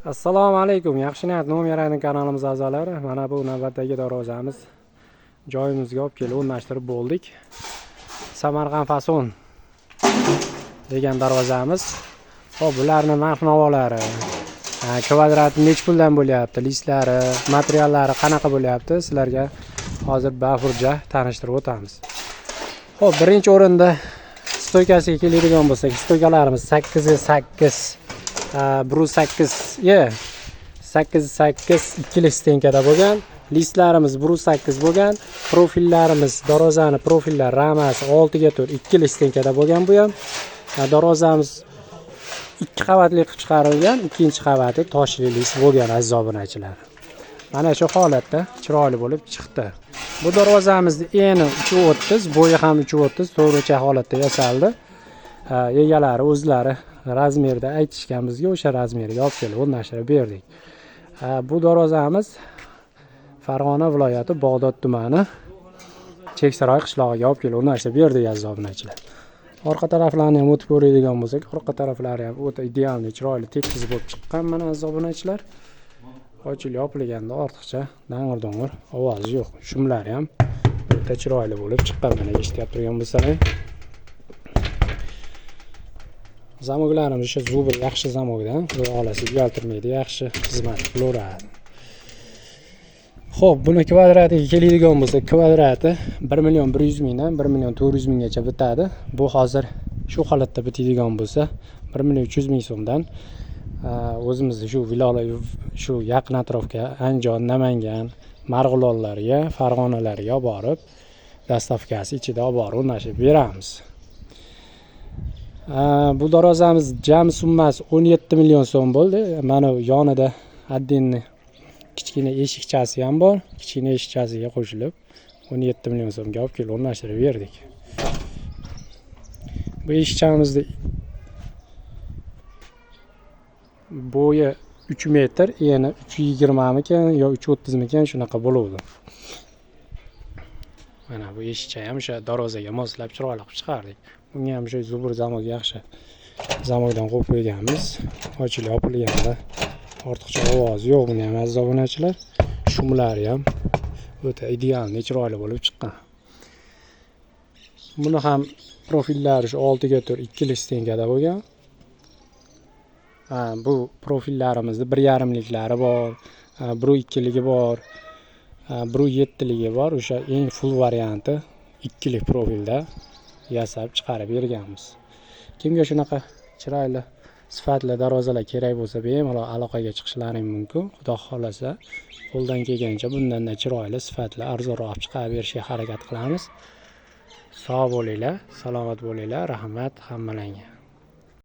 Assalomu alaykum. Yaxshi niyat nomer kanalimiz a'zolari. Mana bu navbatdagi darvozamiz joyimizga olib kelib o'rnashtirib bo'ldik. Samarqand fason degan darvozamiz. Xo'p, bularni narx-navolari, kvadrat necha puldan bo'lyapti, listlari, materiallari qanaqa bo'lyapti, sizlarga hozir bafurja tanishtirib o'tamiz. Xo'p, birinchi o'rinda stoykasiga keladigan bo'lsak, stoykalarimiz 8 ga 8, 1.8 ye 8 8 ikkilik стенка da bo'lgan. Listlarimiz 1.8 bo'lgan. Profillarimiz, darvozani profillar ramasi 6 ga 4 ikkilik стенка da bo'lgan bu ham. Darvozamiz ikki qavatli qilib chiqarilgan, ikkinchi qavati toshli list bo'lgan, aziz obunachilar. Mana shu holatda chiroyli bo'lib chiqdi. Bu darvozamizni eni 3.30, bo'yi ham 3.30, to'g'richa holatda yasaldi. Egalari o'zlari размер da aytishgan bizga, o'sha размер ga olib kelib o'rnashtirib berdik. Bu darvozamiz Farg'ona viloyati, Bag'dod tumani, Cheksaroy qishlog'iga olib kelib o'rnashtirib berdik, aziz obunachilar. Orqa taraflarini ham o'tib ko'radigan bo'lsak, orqa taraflari ham o'ta идеальный, chiroyli, tekis bo'lib chiqqan mana, aziz obunachilar. Ochilib yopilganda ortiqcha dang'ir dong'ir ovozi yo'q. Shumlari ham o'ta chiroyli bo'lib chiqqan, mana eshityapti turgan bo'lsalar. Zamoklarimiz o'sha Zubr yaxshi zamokdan, xudo xohlasa uyaltirmaydi, yaxshi xizmat qilaveradi. Xo'p, buni kvadratiga keladigan bo'lsak, kvadrati 1 million 100 mingdan 1 million 400 minggacha bitadi. Bu hozir shu holatda bitadigan bo'lsa, 1 million 300 ming so'mdan o'zimizni shu viloyat, shu yaqin atrofga, Andijon, Namangan, Marg'ilonlarga, Farg'onalarga olib borib, доставка si ichida olib borib o'rnashib beramiz. Bu darvozamiz jami summasi 17 million so'm bo'ldi. Mana yonida отдельный kichkina eshikchasi ham bor. Kichkina eshikchasiga qo'shilib 17 million so'mga olib kelib o'rnashtirib berdik. Bu eshikchamizni bo'yi 3 metr, eni 3.20 mikan yo 3.30 mikan, shunaqa bo'luvdi. Mana bu eshikcha ham o'sha darvozaga moslab chiroyli qilib chiqardik. Unga ham o'sha zubur zamok, yaxshi zamokdan qo'yib qo'yganmiz. Ochilib yopilganda ortiqcha ovozi yo'q buni ham, aziz obunachilar. Shumlari ham o'ta идеальный, chiroyli bo'lib chiqqan. Buni ham profillari shu 6 ga 4 ikkilik стенка da bo'lgan. Ha, bu profillarimizni 1.5liklari bor, 1.2ligi bor, 1.7ligi bor. O'sha eng full varianti ikkilik profilda yasab chiqarib berganmiz. Kimga shunaqa chiroyli, sifatli darvozalar kerak bo'lsa, bemalol aloqaga chiqishlaring mumkin. Xudo xohlasa, qo'ldan kelgancha bundanda chiroyli, sifatli, arzonroq olib chiqarib berishga harakat qilamiz. Sog' bo'linglar, salomat bo'linglar. Rahmat hammalarga.